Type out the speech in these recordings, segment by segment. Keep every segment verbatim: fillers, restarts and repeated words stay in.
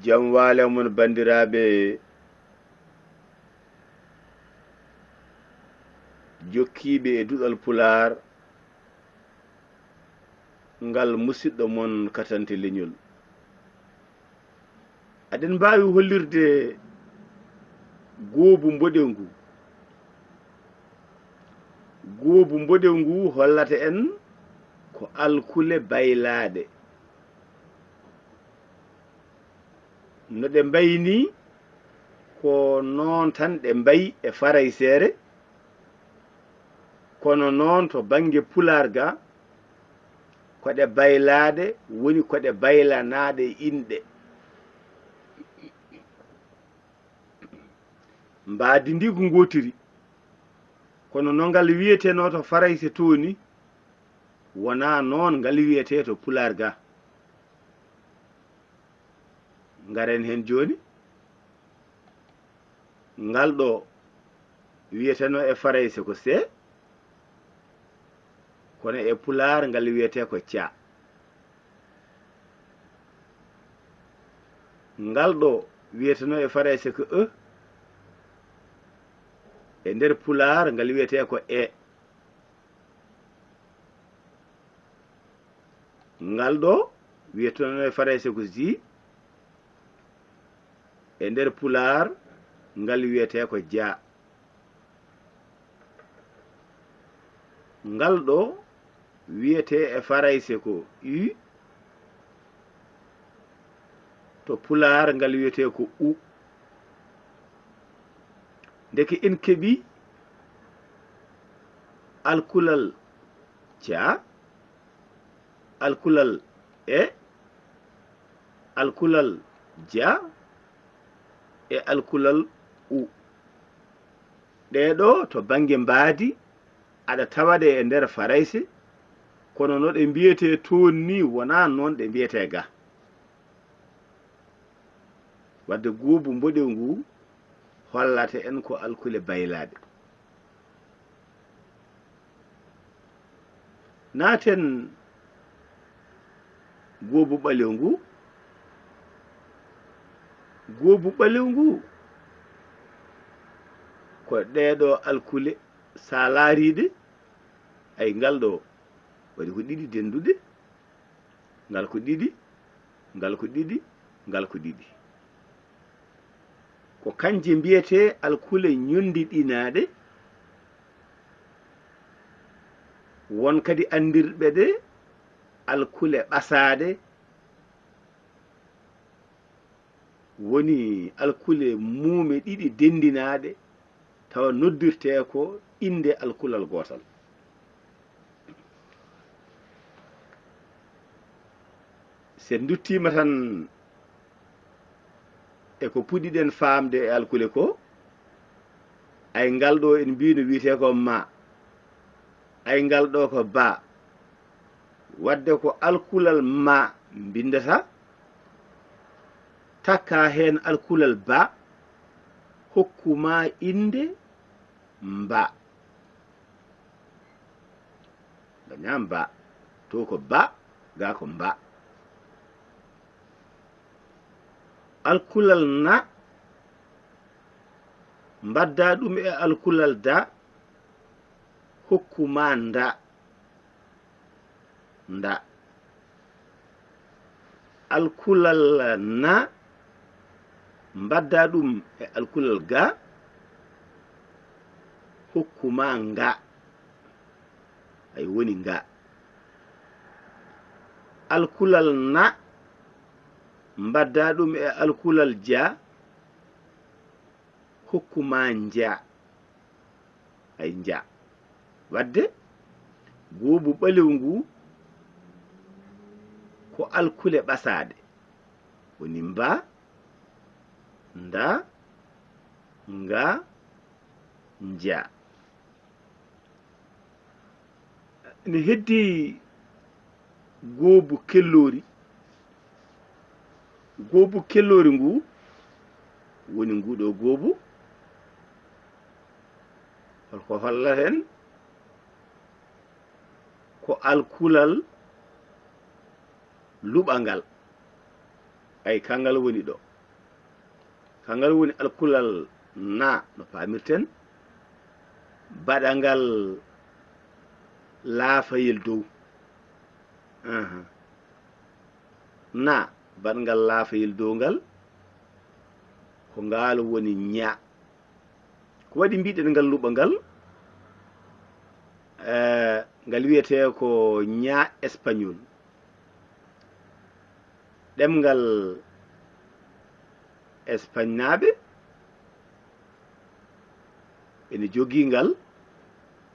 Jam waale mon, banndiraaɓe jokkiiɓe e duɗal Pulaar ngal, musiɗɗo mon Katante Leñol. Aɗen mbaawi hollirde goobu mboɗew ngu. Goobu mboɗew ngu hollata en ko alkule baylaaɗe. No ɗe mbayi nii, ko noon tan ɗe mbayi e farayseere, kono noon to bannge Pulaar ga, ko ɗe baylaaɗe, woni ko ɗe baylanaaɗe inɗe. Mbaadi ndi ko ngootiri, kono no ngal wiyetenoo to Farayse to ni, wonaa noon ngal wiyetee to Pulaar ga. Ngaren heen jooni. Ngal ɗo wiyetenoo e Farayse ko C, kono e Pulaar ngal wiyetee ko ca. Ngal ɗo wiyetenoo e Farayse ko E, e nder Pulaar ngal wiyetee ko E. Ngal ɗo wiyetenoo e Farayse ko J, e nder Pulaar ngal wiyetee ko Ja. Ngal ɗo wiyetee e Farayse ko U, to Pulaar ngal wiyetee ko U. Ndeke en keɓii alkulal Ca, alkulal E, alkulal Ja, e alkulal U. Ɗee ɗo to bannge mbaadi aɗa tawa ɗe e nder Farayse, kono no ɗe mbiyetee toon ni wonaa noon ɗe mbiyetee ga. Wadde goobu mboɗew ngu hollata en ko alkule baylaaɗe. Naaten goobu ɓalew ngu. Goobu ɓalew ngu ko ɗee ɗo alkule, so a laarii ɗe, ay, ngal ɗo waɗi ko ɗiɗi dennduɗe, ngal ko ɗiɗi, ngal ko ɗiɗi, ngal ko ɗiɗi. Ko kanje mbiyetee alkule ñonndiɗinaaɗe, won kadi anndirɓe ɗe alkule ɓasaaɗe, woni alkule muume ɗiɗi denndinaaɗe, tawa noddirtee ko innde alkulal gootal. So en nduttiima tan e ko puɗɗiɗen faamde e alkule ko, ay, ngal ɗo en mbiino wiyetee ko Ma, ay, ngal ɗo ko Ba. Wadde ko alkulal Ma mbinndata, takka heen alkulal Ba, hokku ma innde Mba. Dañaa Mba. To ko Ba, ga ko Mba. Alkulal Na, mbaɗda ɗum e alkulal Da, hokku ma Nda. Nda. Alkulal Na, mbaɗda ɗum e alkulal Ga, hokku ma Nga. Ay, woni Nga. Alkulal Na, mbaɗda ɗum e alkulal Ja, hokku ma Nja. Ay, Nja. Wadde goobu ɓalew ngu ko alkule ɓasaaɗe, woni Mba, Nda, Nga, Nja. Ne heddii goobu kelloori. Goobu kelloori ngu woni nguɗo goobu. Holko hollata en? Ko alkulal luɓangal. Ay, kangal woni ɗo. Kangal woni alkulal na no paamirten, baɗangal laafayel dow. Aha. Na baɗngal laafayel dow ngal, ko ngaal woni ña. Ko waɗi mbiɗen ngal luɓangal? Eh, ngal wiyetee ko ña espagnol. Ɗemngal Espagnaaɓe ene jogii ngal,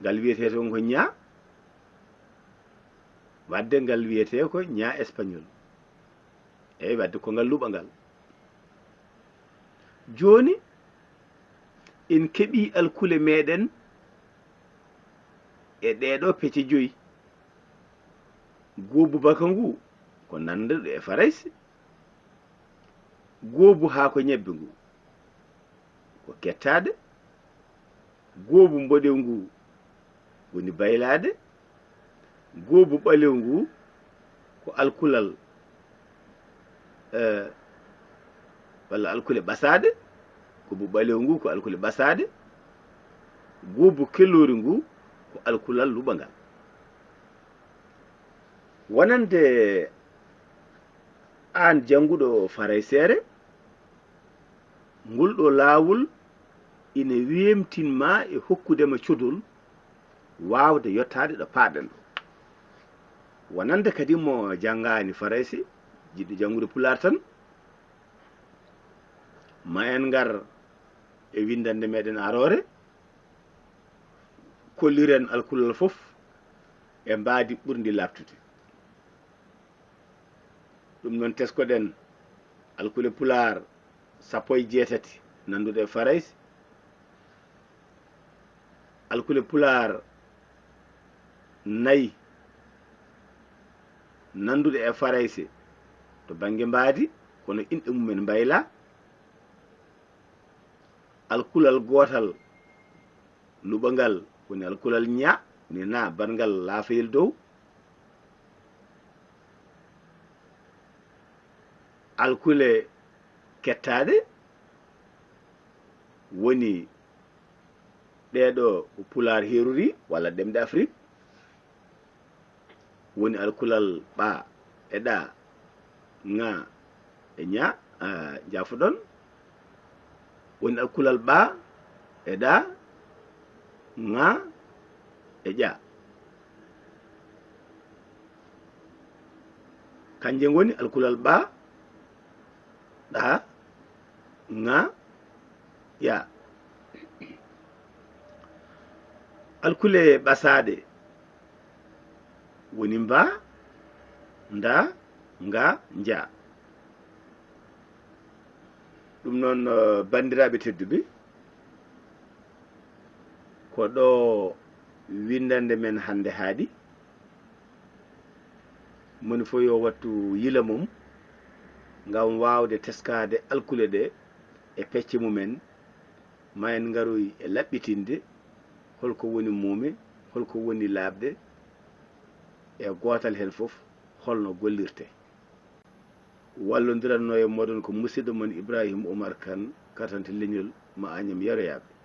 ngal wiyetee toon ko ña, wadde ngal wiyetee ko ña espagnol. Eey, wadde ko ngal luɓangal. Jooni, en keɓii alkule meeɗen e ɗeeɗoo pecce joyi. Goobu baka ngu ko nannduɗo e Farayse. Goobu haako ñebbe ngu ko kettaade. Goobu mboɗew ngu woni baylaade. Goobu ɓalew ngu ko alkulal, eh, walla alkule ɓasaaɗe. Goobu ɓalew ngu ko alkule ɓasaaɗe. Goobu kelloori ngu ko alkulal luɓangal. Wonande aan jannguɗo Farayseere, ngol ɗoo laawol ina weemtin ma e hokkude ma codol waawde yottaade ɗo paaɗen ɗo. Wonande kadi mo janngaani Farayse, jiɗɗo janngude Pulaar tan, ma en ngar e winndannde meeɗen aroore, kolliren alkulal fof e mbaadi ɓurndi laaɓtude. Ɗum noon, teskoɗen alkule Pulaar sappo e jeetati nannduɗe e Farayse, alkule Pulaar nayi nannduɗe e Farayse to bannge mbaadi, kono inɗe mum en mbaylaa. Alkulal gootal luɓangal woni alkulal ña, woni na baɗngal laafayel dow. Alkule kettaaɗe woni ɗeeɗo ko Pulaar heerori walla ɗemɗe Afrik. Woni alkulal ɓa e ɗa, ŋa e ña, a, jaafoɗon. Woni alkulal ɓa e ɗa, ŋa e ƴa. Kanje ngoni alkulal ɓa, ɗa, ŋa, ƴa. Alkule ɓasaaɗe woni mba, nda, nga, nja. Ɗum noon, eh, banndiraaɓe tedduɓe, ko ɗo winndannde men hannde haaɗi. Moni fof yo wattu yila mum ngam waawde teskaade alkule ɗe e pecce mumen. Ma en ngaroy e laɓɓitinde holko woni muumi, holko woni laaɓde, e gootal heen fof holno gollirtee. Wallondiranno e mooɗon ko musidɗo mon Ibrahim Oumar Kane, katante leñol mo Agnam Yaroyaaɓe.